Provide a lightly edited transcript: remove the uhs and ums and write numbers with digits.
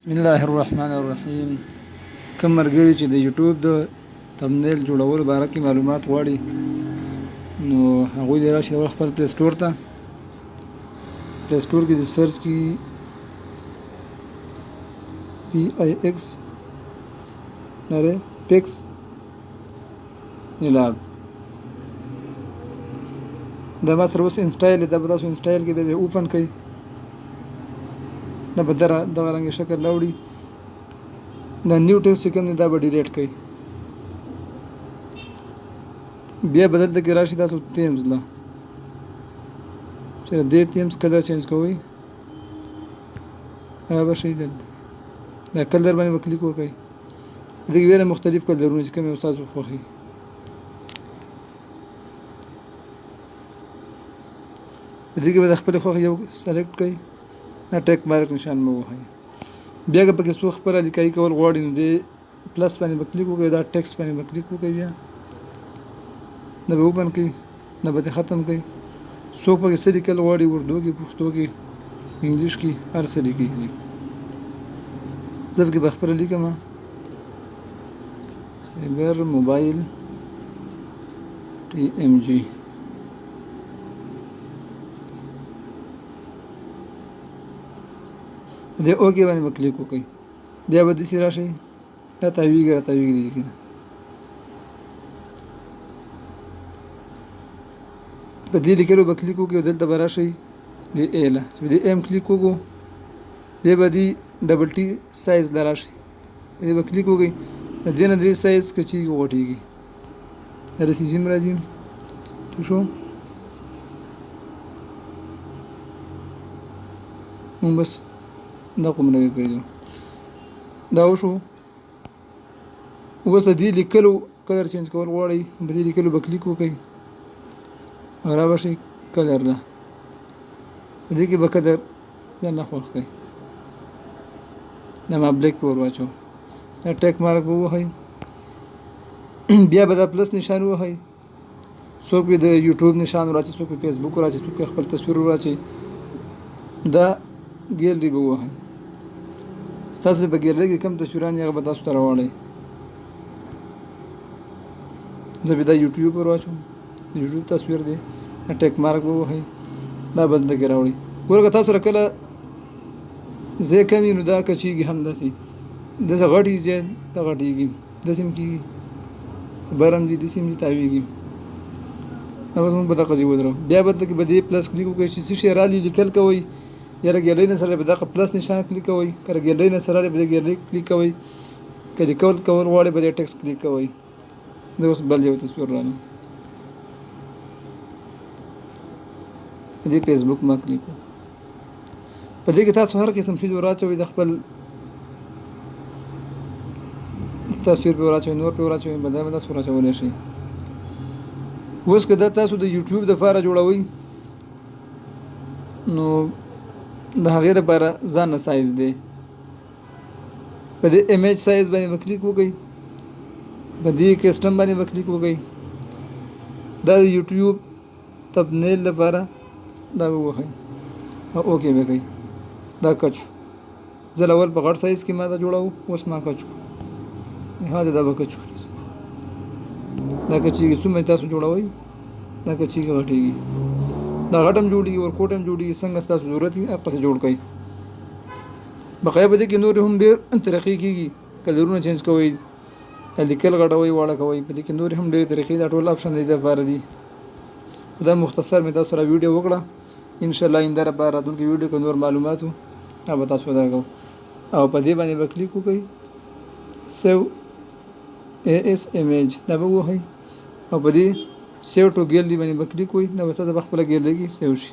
بسم الله الرحمن الرحیم. کوم ملګري چې د یوټیوب د تمنیل جوړولو باره کې معلومات غواړي، نو هغوی دې راشي اول خپل پلی سټور ته. پلی سټور کې د سرچ کی پی آی ایکس نره پیکس نیلاب. دا ما سره اوس انسټایل، دا به تاسو انسټایل کې بیا اوپن کړئ. دا به دغه رنګ شکل راوړي. دا نیو ټیکسټ چې کوم دی دا به ډیلیټ کړئ. بیا به دلته کې راشي تاسو تیمز له چې دې تیمز کلر چینج کوئ، هغه به شي. دلته دا کلر باندې به کلیک وکړئ. دې کې ډېر مختلف کلرونه چې کوم یو ستاسو خوښ وي. په دې کې به د خپلې خوښې یو سلیکټ کړئ، دا ټیک مارک نشان مو ووهئ. بیا که پکې څوک خپله لیکایي کول غواړي، نو دې پلس باندې به کلیک وکړئ، دا ټیکس باندې به کلیک وکړئ، بیا دا به اوپن کړئ، دا به ترې ختم کړئ. څوک پکې څه لیکل غواړي، اردو کې، پښتو کې، انګلیش کې، هر څه لیکي. زه پکې به خپله لیکم خیبر موبایل ټي ایم جي. دې اوکې باندې به کلیک وکړئ. بیا به داسې راشئ، دا تاویږي را تاویږي دې کې. په دې لیکلو به کلیک وکړئ او دلته به راشئ دې ای له، چې په دې ایم کلیک وکړو، بیا به دې ډبل ټي سایز له راشئ، په دې به کلیک وکړئ. د دې نه درې سایز کچېږي غټېږي، داسې زیم راځي. ټیک شو؟ موږ بس دا کومره به پرېږدو. دا وشو. اوس د دې لیکلو کلر چینج کول غواړئ، په دې لیکلو به کلیک وکړئ او را به شئ کلر له. په دې کې به کلر ځان له خوښ کړئ. دا ما بلیک په ور واچو. دا ټیک مارک به ووهئ، بیا به دا پلس نشان ووهئ. څوک به د یوټیوب نشان وراچوي، څوک به فیسبوک وراچوي، څوک به خپل تصویر وراچوي. دا ګیلری به ووهئ. ستاسو په ګیلری کې کوم تصویران دي هغه به تاسو ته راواړئ. زه به دا یوټیوب ور واچوم، د یوټیوب تصویر دی، دا ټیک مارک به ووهئ، دا به دلته کې راوړي. ګوره که تاسو سره کله ځای کم وي نو دا کچېږي هم داسې، داسې غټي ځای دا غټېږي، داسې هم کېږي، برم دي داسې هم دي تاوېږي. دا اوس موږ به دغه ځای ودرو. بیا به دلته کې به دې پلس کلیک وکړئ چې څه شی رالي لیکل کوئ، یا د ګیلری نه سره به دغه پلس نشان کلیک کوئ، که د ګیلری نه سره به د ګیلری کلیک کوئ، که لیکل کول غواړئ به دې ټیکس کلیک کوئ. دا اوس بل یو تصویر راغلی، په دې فیسبوک ما کلیک وکړو. په دې کې تاسو هر قسم شی وراچوئ، د خپل تصویر پې وراچوئ، نور پې وراچوئ، بدل به تاسو وراچولی شئ. اوس که دا تاسو د یوټیوب دپاره جوړوئ نو د هغې دپاره ځان نه سایز دی. په دې ایمیج سایز باندې به کلیک وکړئ، په دې کسټم باندې به کلیک وکړئ. دا د یوټیوب تبنیل لپاره دا به ووهئ او اوکې به کړئ. دا کچ شو. زه اول په غټ سایز کې ما دا جوړاو، اوس ما کچ کړو. هذا دا به کچ کړو. دا کچېږي څومره تاسو جوړوئ دا کچېږي غټېږي. دا غټ هم جوړېږي، ورکوټ هم جوړېږي، څنګه ستاسو ضرورت وي هغسې جوړ کړئ. بقایا په دې کې نورې هم ډېر طریقې کېږي، کلرونه چینج کوئ، لیکل غټوئ، واړه کوئ. په دې کې نورې هم ډېرې طریقې، دا ټول اپشن د دې لپاره دي. دا مختصر مې تاسو سره ویډیو وکړه. انشاءالله آینده لپاره راتلونکې ویډیو کې نور معلومات هغه به تاسو درکوم. او په دې باندې به کلیک وکړئ، سیو ای اس ایمیج دا به ووهئ او په دې سیو ټو ګیلری باندې به کلیک وکړئ. دا به ستاسو په خپله ګیلری کې سیو شي.